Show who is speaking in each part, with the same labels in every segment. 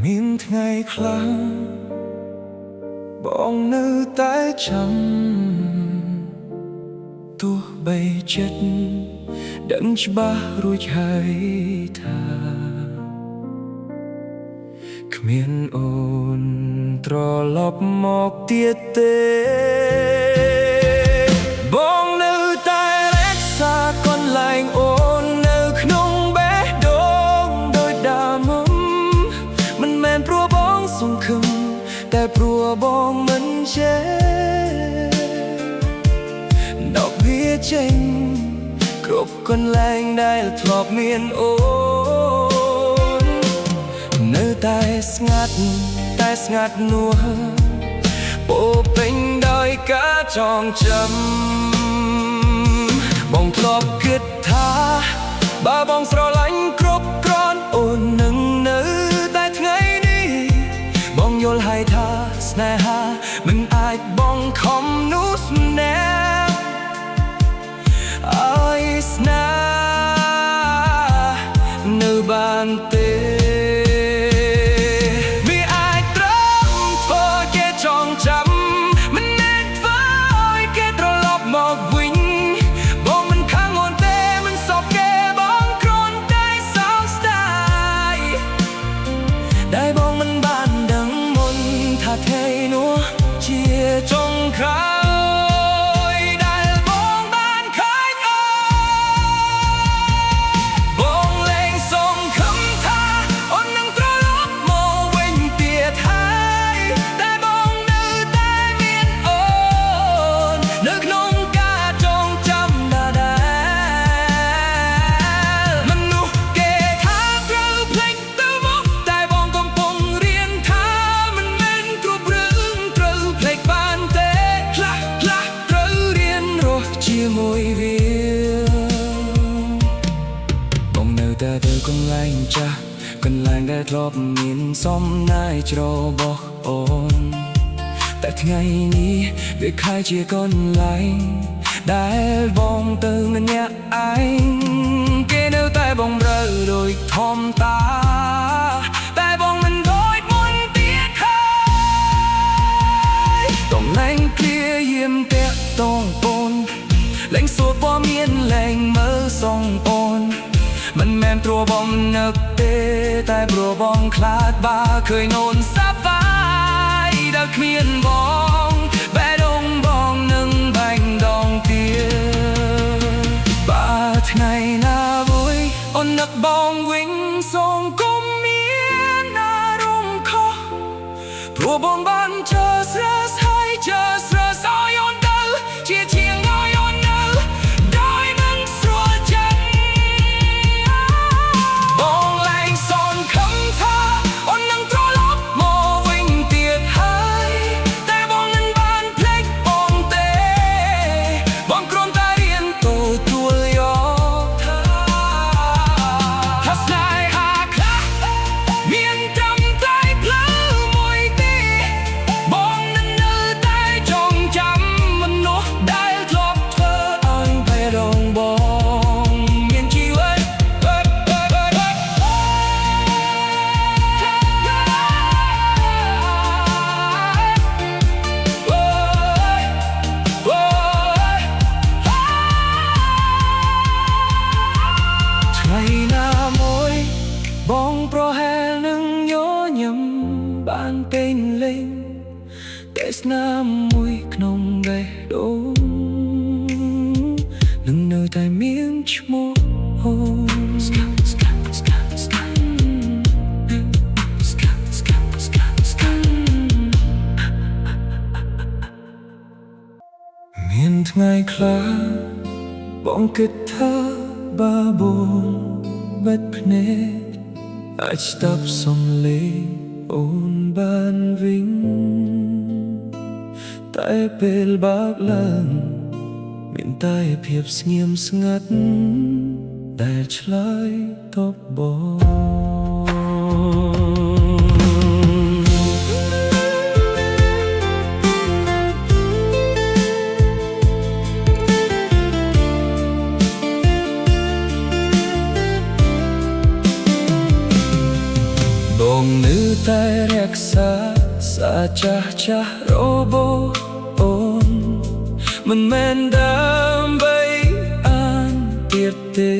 Speaker 1: មានថ្ងៃខ្លះបងនៅតែចាំទោះបីចិត្តដឹងច្បាស់រួចហើយថាគ្មានអូនត្រឡប់មកទៀតទេបងនៅតែរក្សាកន្លែងអូននៅក្នុងបេះដូងដោយដើមមិនមែនព្រោះបងសង្ឃឹមតែព្រោះបងមិនចេះដកវាចេញគ្រប់កន្លែងដែលធ្លាប់មានអូននៅតែស្ងាត់តែស្ងាត់នោះពោពេញដោយការចងចាំបងធ្លាប់គិតថាបើបងស្រឡាញ់គ្រប់គ្រាន់អូននឹងនៅតែថ្ងៃនេះបងយល់ហើយថាស្នេហាមិនអាចបងខំនោះស្នេហ៍ឲ្យស្នេហ៍នៅបានទេវាអាចត្រឹមធ្វើគេចងចាំមិនអាចធ្វើឲ្យគេត្រឡប់មកវិញបងមិនខាងអូនទេមិនសពគេបងគ្រាន់តែសោកស្ដាយដែលបងមិនបានដឹងមុនថាថ្ងៃនោះជាចុងក្រោយដែលបងបានឃើញអូនបងលែងសង្ឃឹមថាអូននឹងត្រឡប់មកវិញទៀតហើយតែបងនៅតែមានអូននៅក្នុងការចងចាំដដែលមនុស្សគេថាត្រូវភ្លេចទៅមុខតែបងកំពុងរៀនថាមិនមែនគ្រប់រឿងត្រូវភ្លេចបានទេខ្លះខ្លះត្រូវរៀនរស់ជាមួយវា បងនៅតែទៅកន្លែងចាស់កន្លែងដែលធ្លាប់មានសំណាយច្របោះអូនតែថ្ងៃនេះវាខែជាកន្លែងដែលបងទៅម្នាក់ឯងគេនៅតែបងរើដោយធម្មតាតែបងមិនដូចមុនទៀតហើយតំណែងព្យាយាមតាក់ទងអូនលែងសួរព័ត៌មានលែងមើលសងអូនមិនមែនព្រោះបងនឹកទេតែព្រោះបងខ្លាចបើឃើញអូនសប្បាយដល់គ្មានបងបេះដូងបងនឹងបែកដងទៀតបើថ្ងៃណាមួយអូននឹកបងវិញសូមកុំមានអារម្មណ៍ខុសព្រោះបងបានជើស្រស់ហើយជើស្រស់ឲ្យអូនទៅជាជាងឲ្យអូននៅដោយមិនស្រួលចិត្ត បងលែងសង្ឃឹមថាអូននឹងត្រឡប់មកវិញទៀតហើយតែបងមិនបានភ្លេចបងទេបងគ្រាន់តែរៀនទទួលយកថាថាស្នេហាខ្លះមានត្រឹមតែផ្លូវមួយទេបងនឹងនៅតែចងចាំមនុស្សដែលធ្លាប់ធ្វើឲ្យបេះដូងបងមានជីវិត ថ្ងៃណាមួយបងប្រហែលនឹងញញឹមបានពេញលេញតែស្នាមមួយក្នុងបេះដូងនឹងនៅតែមានឈ្មោះអូនស្កាស្កាស្កាស្កាស្កាស្កាស្កាស្កាមានថ្ងៃខ្លះបងគិតថាបើបងបិទភ្នែកអាចស្ដាប់សំឡេងអូនបានវិញតែពេលបើកឡើងមានតែភាពស្ងៀមស្ងាត់ដែលឆ្លើយតបបង បងនៅ តែរក្សាសាចាស់ចាស់របស់អូនមិនមែនដើម្បីអានទៀតទេ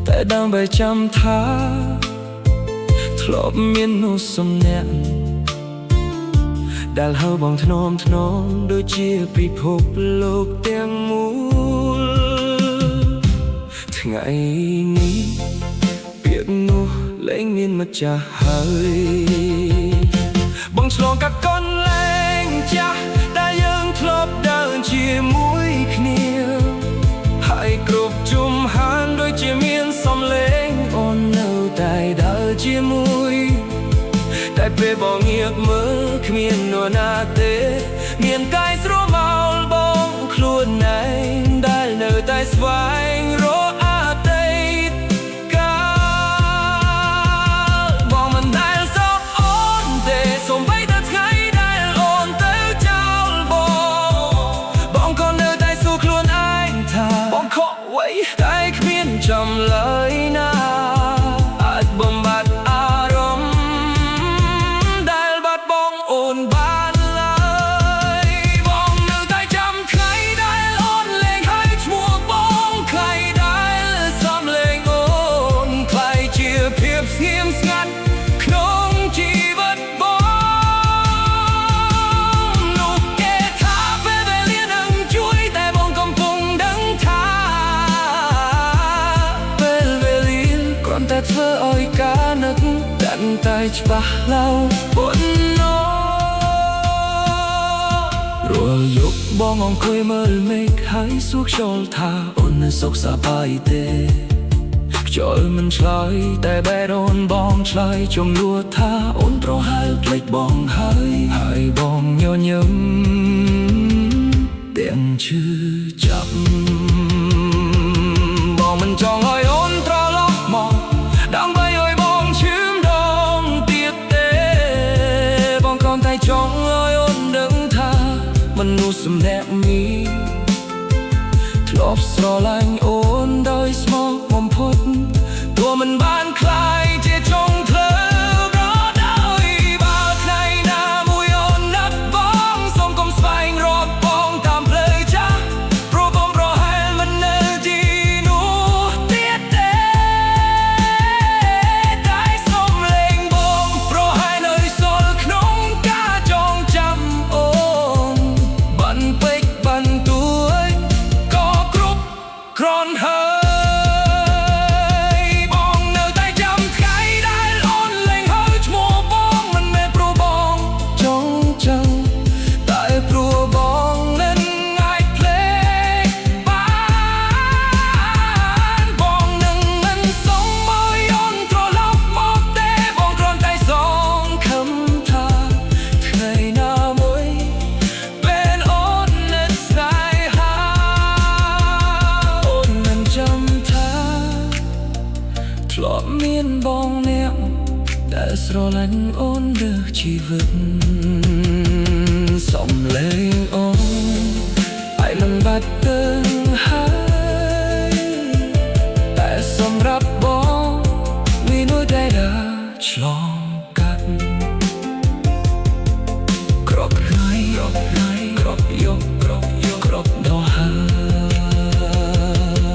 Speaker 1: តែដើម្បីចាំថាធ្លាប់មាននោះសំណាក់ដែលហៅបងធ្នមធ្នមដូចជាពិភពលោកទាំងមូលថ្ងៃនេះពាក្យនោះលែងមានម្ចាស់ហើយបងឆ្លងកាត់កន្លែងចាស់ដែលយើងធ្លាប់ដើរជាមួយគ្នាហើយគ្រប់ជុំហានដូចជាមានសំឡេងអូននៅតែដើរជាមួយតែពេលបងងាកមើលគ្មាននរណាទេមានតែស្រមោលបងខ្លួនឯងដែលនៅតែស្វែងរកអតីតកាលបងមិនដែលសោកអូនទេសូម្បីតែថ្ងៃដែលអូនទៅចោលបងបងក៏នៅតែសួរខ្លួនឯងថាបងខកអ្វីតែគ្មានចម្លើយណាអាចបំបត្តិអារម្មណ៍ដែលបាត់បង់អូនបានឡើយបងនៅតែចាំថ្ងៃដែលអូនលែងហៅឈ្មោះបងថ្ងៃដែលសំលេងអូនក្លាយជាភាពស្ងៀមស្ងាត់ក្នុងជីវិតបងនោះគេថាពេលវេលានឹងជួយតែបងកំពុងដឹងថាពេលវេលាគ្រាន់តែធ្វើឲ្យការនឹកកាន់តែច្បាស់ឡើងប៉ុណ្ណោះរាល់យប់បងអង្គុយមើលមេឃហើយសួរខ្យល់ថាអូននៅសុខសប្បាយទេខ្យល់មិនឆ្លើយតែបេះដូងបងឆ្លើយជំនួសថាអូនប្រហែលភ្លេចបងហើយហើយបងញញឹមទាំងឈឺចាប់បងមិនចង់ឲ្យអូនត្រឡប់មកដើម្បីឲ្យបងឈឺម្ដងទៀតទេបងគ្រាន់តែចង់ឲ្យអូនដឹងថាមនុស្សម្នាក់នេះ ធ្លាប់ស្រឡាញ់អូនដោយស្មោះបំផុតទោះមិនបានក្លាយជាចុងផ្លូវក៏ដោយបើថ្ងៃណាមួយអូននឹកបងសូមកុំស្វែងរកបងតាមផ្លូវចាស់ព្រោះបងប្រហែលមិននៅទីនោះទៀតទេតែសំលេងបងប្រហែលនៅសល់ក្នុងការចងចាំអូនបានពេកបានទួយ ក៏គ្រប់គ្រាន់ហើយបងនៅតែចាំថ្ងៃដែលអូនលែងហៅឈ្មោះបងមិនមែនព្រោះបងចង់ចឹងតែព្រោះបងមិនអាចភ្លេចបានបងនឹងមិនសុំឲ្យអូនត្រឡប់មកទេបងគ្រាន់តែសង្ឃឹមថាថ្ងៃណាមួយ ពេលអូននឹកស្នេហាអូនមិនចាំថាធ្លាប់មានបងអ្នកដែលស្រឡាញ់អូនលើសជីវិតសំលេងអូនហើយនឹងបាត់ទៅហើយតែសម្រាប់បងមានមួយដែលឆ្លងកាត់ គ្រប់ថ្ងៃគ្រប់ថ្ងៃគ្រប់យប់គ្រប់យប់គ្រប់ដង្ហើ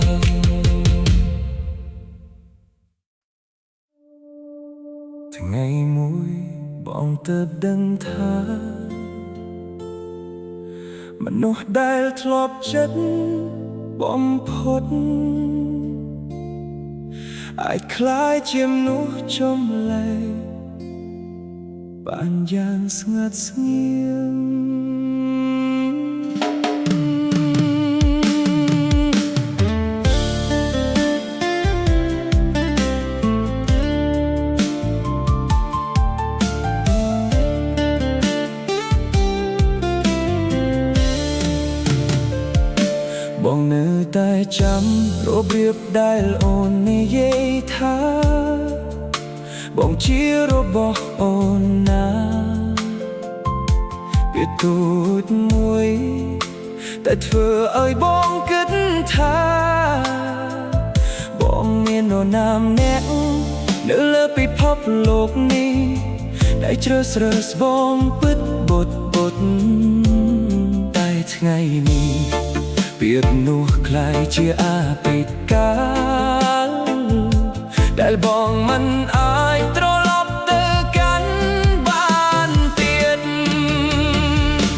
Speaker 1: មថ្ងៃមួយបងទើបដឹងថាមនុស្សដែលធ្លាប់ចិត្តបំផុតអាចក្លាយជាមនុស្សចម្លែកបានយ៉ាងស្ងាត់ស្ងៀម បងនៅតែចាំរបៀបដែលអូននិយាយថាបងជារបស់អូនណាពាក្យទូចមួយតែធ្វើឲ្យបងគិតថាបងមាននរណាម្នាក់ នៅលើពិភពលោកនេះដែលជ្រើសរើសបងពិតបុតបុតតែថ្ងៃនេះពាក្យនោះក្លាយជាអតីតកាលដែលបងមិនអាចត្រឡប់ទៅកាន់បានទៀត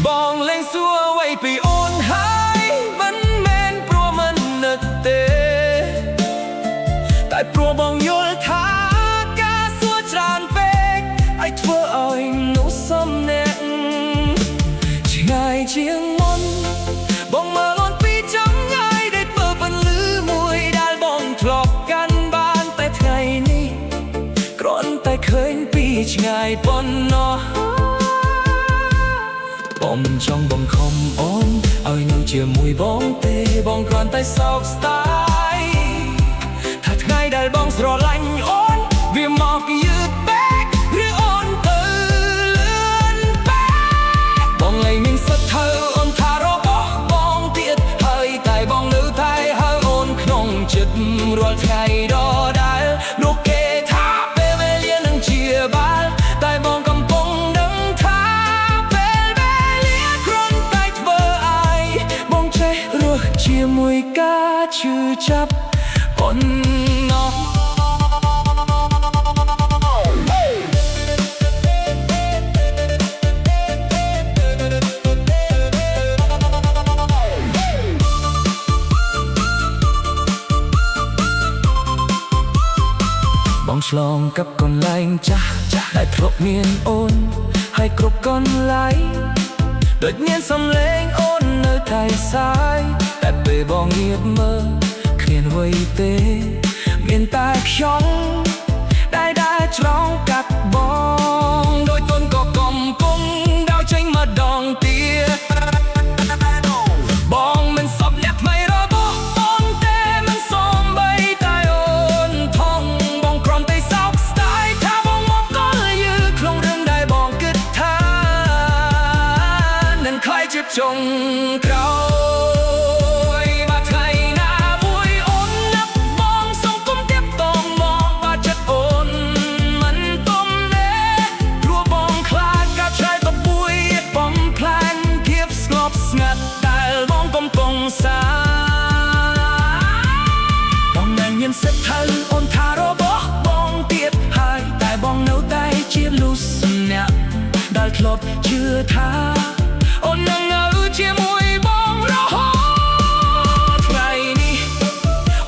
Speaker 1: បងលែងសួរអ្វីពីអូនហើយមិនមែនព្រោះមិននឹកទេ តែព្រោះបងយល់ថាការសួរច្រើនពេកអាចធ្វើឲ្យមនុស្សសំណាក់ឆ្ងាយជាងមុនបងមើលអូនពីចម្ងាយដែលធ្វើពន្លឺមួយដែលបងធ្លាប់កាន់បានតែថ្ងៃនេះគ្រាន់តែឃើញពីឆ្ងាយប៉ុណ្ណោះ បងមិនចង់បង្ខំអូនឲ្យនៅជាមួយបងទេបងគ្រាន់តែសោកស្ដាយថាថ្ងៃដែលបងស្រឡាញ់អូនវាមកយឺតពេកឬអូនទៅលឿនពេកបងលែងមានសិទ្ធិហៅអូនថារបស់បងទៀតហើយតែបងនៅតែហៅអូនក្នុងចិត្តរាល់ថ្ងៃដដែលនោះគេថាពេលវេលានឹងជាបាលតែបងកំពុងដឹងថាពេលវេលាគ្រាន់តែធ្វើឲ្យបងចេះរស់ជាមួយការឈឺចាប់ប៉ុណ្ណោះ បងឆ្លងกับកន្លែងចាស់ដែលធ្លាប់មានអូនហើយគ្រប់កន្លែងដូចមានសំឡេងអូននៅតែសាយតែពេលបងងាកមើលគ្មានអ្វីទេមានតែខ្ញុំដែលដើរឆ្លងកាត់បងដោយទុនក៏កំពុងដើរចេញម្ដងទៀត បងមិនសពអ្នកថ្មីរបស់បងទេមិនសំបីតែអូនថងបងគ្រាន់តែសោកស្ដាយថាបងមកដល់យឺក្នុងរឿងដែលបងគិតថានឹងក្លាយជាចុងក្រោយបើថ្ងៃណាមួយអូននឹកបងសូមកុំទៀបតងមកបើចិត្តអូនមិនទំនេរព្រោះបងខ្លាចការឆ្លើយតបមួយបំផ្លាញភាពស្ងប់ស្ងាត់ដែលបងកំពុងសាបងមិនមានសិទ្ធិហៅអូនថារបស់បងទៀតហើយតែបងនៅតែជាលុសម្នាក់ដែលធ្លាប់ជឿថាអូននឹងនៅជាមួយបងរហូតថ្ងៃនេះ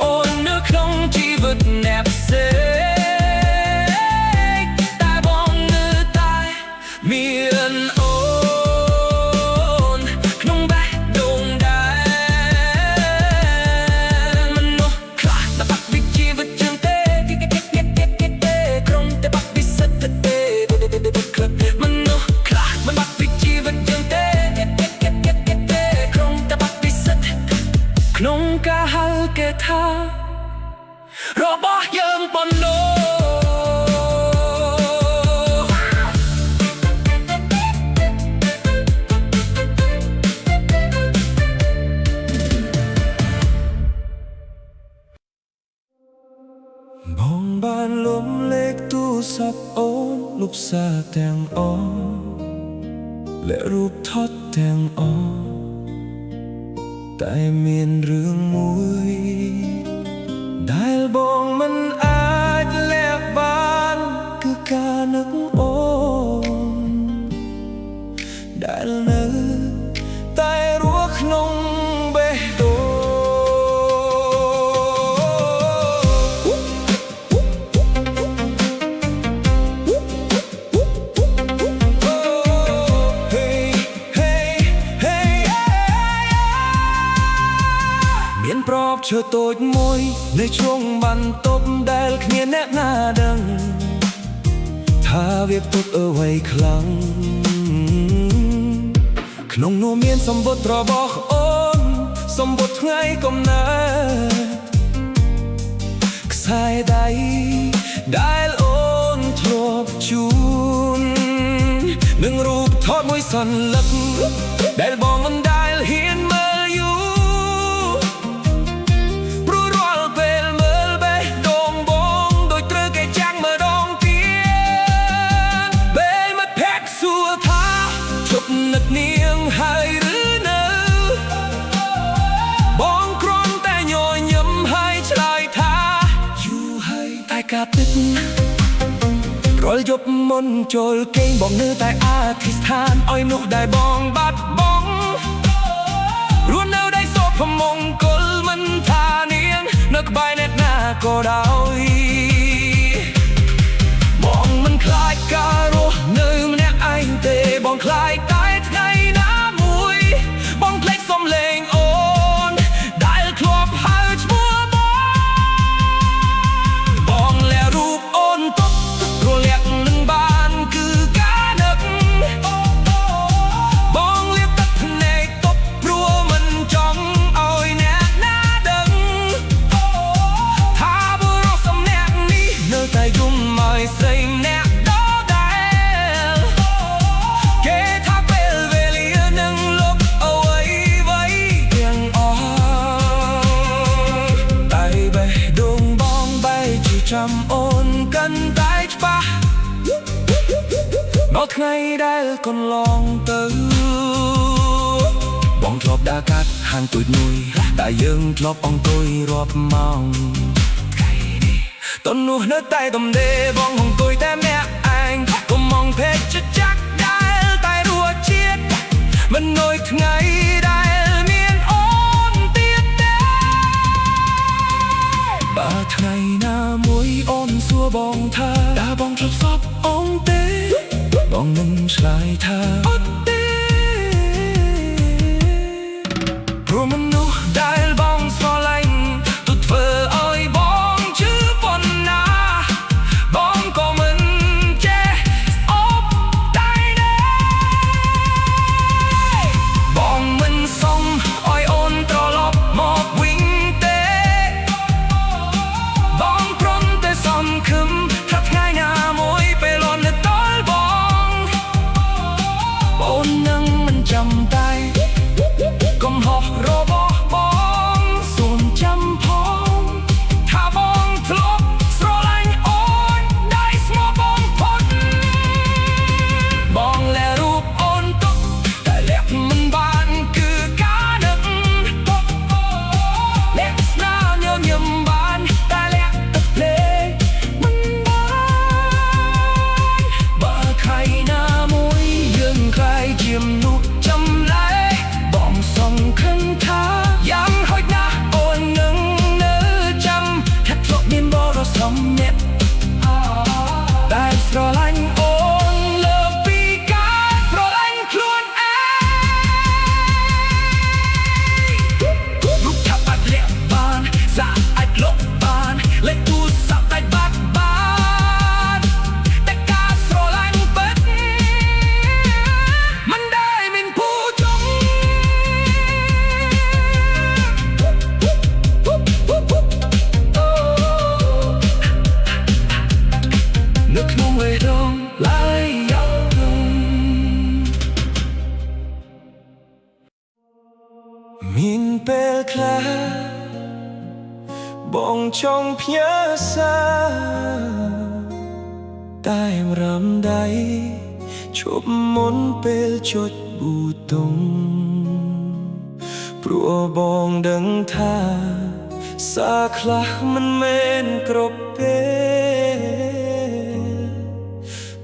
Speaker 1: អូននៅក្នុងជីវិតអ្នកផ្សេងតែបងនៅតែមានអូនក្នុងបេះដូងដែរមនុស្សខ្លះដល់បាក់វិជីវិតជាងទេក្រុមតែបាក់ពិសិដ្ឋទេមនុស្សខ្លះមិនបាក់វិជីវិតជាងទេក្រុមតែបាក់ពិសិដ្ឋក្នុងការហៅគេថារបស់យើងប៉ុណ្ណោះ បងបានលុំលេខទូរស័ព្ទអូនលុបសារទាំងអស់และរូបថតទាំងអស់តែមានរឿងមួយដែលបងមិនអាចលាក់បានគឺការនឹកអូនដែលនៅតែរស់ក្នុងបេះដូង Hey hey hey មានប្រអប់ឈើតូចមួយនៅជ្រុងបន្ទប់ដែលគ្មានអ្នកណាដឹងថាវាផ្ទុកអ្វីខ្លាំងក្នុងនោះមានសម្បត្តិរបស់អូនសម្បត្តិថ្ងៃកំណើតខ្សែដៃដែលអូនធ្លាប់ជូននឹងរូបថតមួយសន្លឹកដែលបងមិនដែលហ៊ានមើលយូរ ព្រោះរាល់ពេលមើលបេះដូងបងដូចត្រូវគេចាំងមើល រាល់យប់មុនចូលគេងបងនៅតែអធិស្ឋានឲ្យនោះដែលបងបាត់បង់រស់នៅដោយសុភមង្គលមិនថានាងនៅក្បែរអ្នកណាក៏ដោយបងមិនខ្លាចការរស់នៅម្នាក់ឯងទេបងខ្លាចតែថ្ងៃណាមួយបងភ្លេចសំលេងអូនដែលធ្លាប់ហៅឈ្មោះបងបងលារូបអូនទុករលាក់នឹងបានគឺការនឹកបងលាបទឹកភ្នែកទុកព្រោះមិនចង់ឲ្យអ្នកណាដឹងថាបុរសម្នាក់នេះនៅតែយំឲ្យស្រីម្នាក់ដដែលគេថាពេលវេលានឹងលុបអ្វីអ្វីទាំងអស់តែបេះដូងបងបែរជាចាំអូនកាន់តែច្បាស់ ដល់ថ្ងៃដែលកន្លងទៅបងធ្លាប់ដើរកាត់ហាងទូចមួយតែយើងធ្លាប់អង្គុយរាប់ម៉ោងថ្ងៃនេះតនោះនៅតែទំនេរបងអង្គុយតែម្នាក់ឯងកុំមងភេទចាក់ដែលតែរសជាតិមិនដូចថ្ងៃដែលមានអូនទៀតទេ បើថ្ងៃណាមួយអូនសួរបងថាតើបងធ្លាប់ស្អប់អូនទេបងនឹងឆ្លើយថាអត់ទេព្រោះមនុស្សដែលបងស្រឡាញ់ទូធ្វើឲ្យបងឈឺប៉ុណ្ណាបងក៏មិនចេះស្អប់តែដែរបងមិនសុំឲ្យអូនត្រឡប់មកវិញទេ បងព្រមតែសង្ឃឹមថាថ្ងៃណាមួយពេលអូននៅដល់បងអូននឹងមិនចាំតែកំហុសរបស់បងសូមចាំផងថាបងធ្លាប់ស្រឡាញ់អូនដែលស្មោះបងផុតបងលែរូបអូនទុកតែលាក់មិនបានគឺការនឹក លាក់ស្នាញញឹមបានតែលាក់ទឹកភ្លេងមិនបានបើថ្ងៃណាមួយយើងក្លាយជាមនុស្សចម្លែកបងសង្ឃឹមថាយ៉ាងហោចណាស់អូននឹងនៅចាំថាធ្លាប់មានបរិសម្នាក់ដែលស្រឡាញ់អូនលើសពីការស្រឡាញ់ខ្លួនឯង រូបថាបាត់លាក់បានសាអាចលុបបានលេខទូរស័ព្ទអាចបាត់បានតែការស្រឡាញ់ពិតមិនដែលមានពូជងនៅក្នុងវេដងឡាយយ៉ាប់មានពេលខ្លះបងចង់ផ្ញើសារតែម្រាមដៃឈប់មុនពេលចុចប៊ូតុងព្រោះបងដឹងថាសារខ្លះមិនមែនគ្រប់ពេល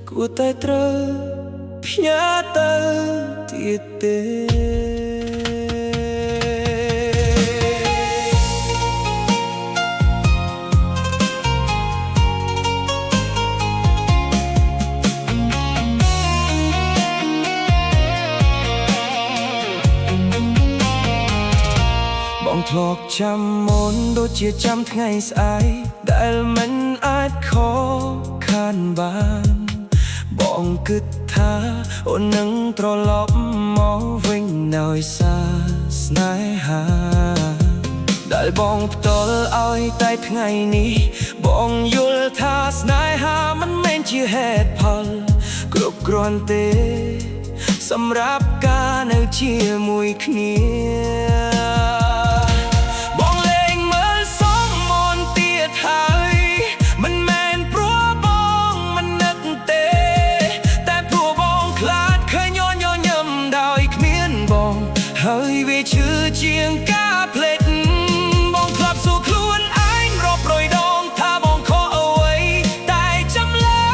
Speaker 1: គួរតែត្រូវផ្ញើទៅទៀតទេ បងធ្លាប់ចាំមុនដូចជាចាំថ្ងៃស្អែកដែលមិនអាចខកខានបានបងគិតថាអូននឹងត្រឡប់មកវិញដោយសារស្នេហាដែលបងផ្ទាល់ឲ្យតែថ្ងៃនេះបងយល់ថាស្នេហាមិនមែនជាហេតុផលគ្រប់គ្រាន់ទេសម្រាប់ការនៅជាមួយគ្នា បងលែងមើលសមមនទៀតហើយមិនមែនព្រោះបងមិននឹកទេតែព្រោះបងខ្លាចឃើញញញឹមដោយគ្មានបងហើយវាឈឺជាងការភ្លេចបងធ្លាប់សួរខ្លួនឯងរាប់រយដងថាបងខកអ្វីតែចាំឡើ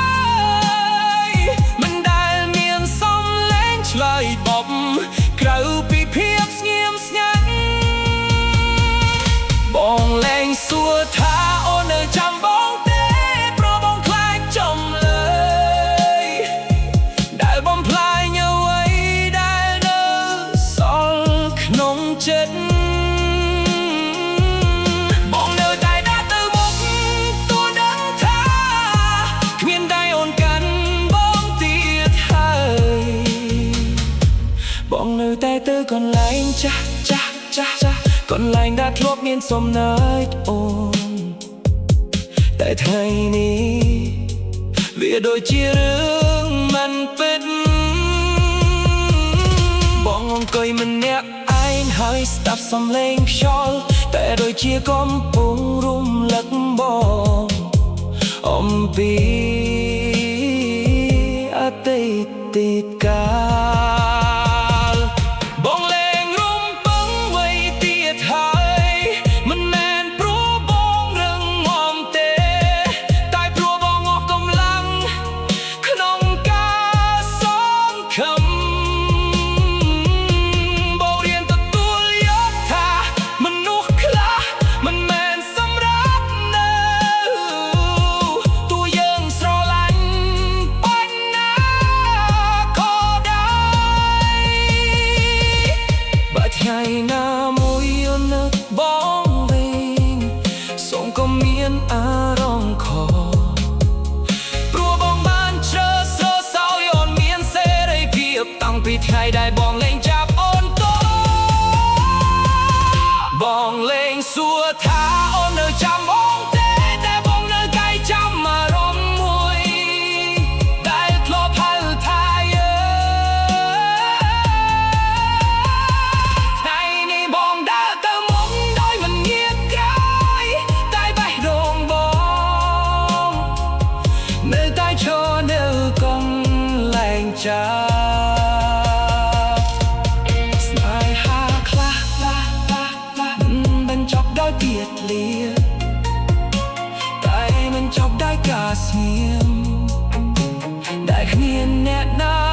Speaker 1: តែទៅកន្លែងចាស់ចាស់ចាស់ចាស់កន្លែងដែលធ្លាប់មានសំណើចអូនតែថ្ងៃនេះវាដូចជារឿងមិនពិតបងអង្គុយម្នាក់ឯងហើយស្ដាប់សំឡេងខ្យល់តែដូចជាកំពុងរំលឹកបងអំពីអតីតកាលបងលែងរំពឹងអ្វីទៀតហើយមិនមែនព្រោះបងរឹងមាំទេ តែព្រោះបងអស់កម្លាំងក្នុងការសង្ឃឹមបងរៀនទទួលយកថាមនុស្សខ្លះមិនមែនសម្រាប់នៅទោះយើងស្រឡាញ់ប៉ុណ្ណាក៏ដោយបើថ្ងៃណាមួយអូននឹកបងវិញសូមកុំមានអារម្មណ៍ខុស ព្រោះបងបានជ្រើសរើសឲ្យអូនមានសេរីភាពតាំងពីថ្ងៃដែលបងលែងចាប់អូនតបងលែងសួរថាអូននៅចាំបងទេតែបងនៅកៃចាំអារម្មណ៍មួយដែលធ្លាប់ហៅថាយើងថ្ងៃនេះបងដើរទៅមុខដោយមិនងាកក្រោយតែបេះដូងបង នៅតែឈរនៅកន្លែងចាស់ស្នេហាខ្លះមិនបញ្ចប់ដោយពាក្យលាតែมันចប់ដោយការស្ងៀមដែលគ្មានអ្នកណា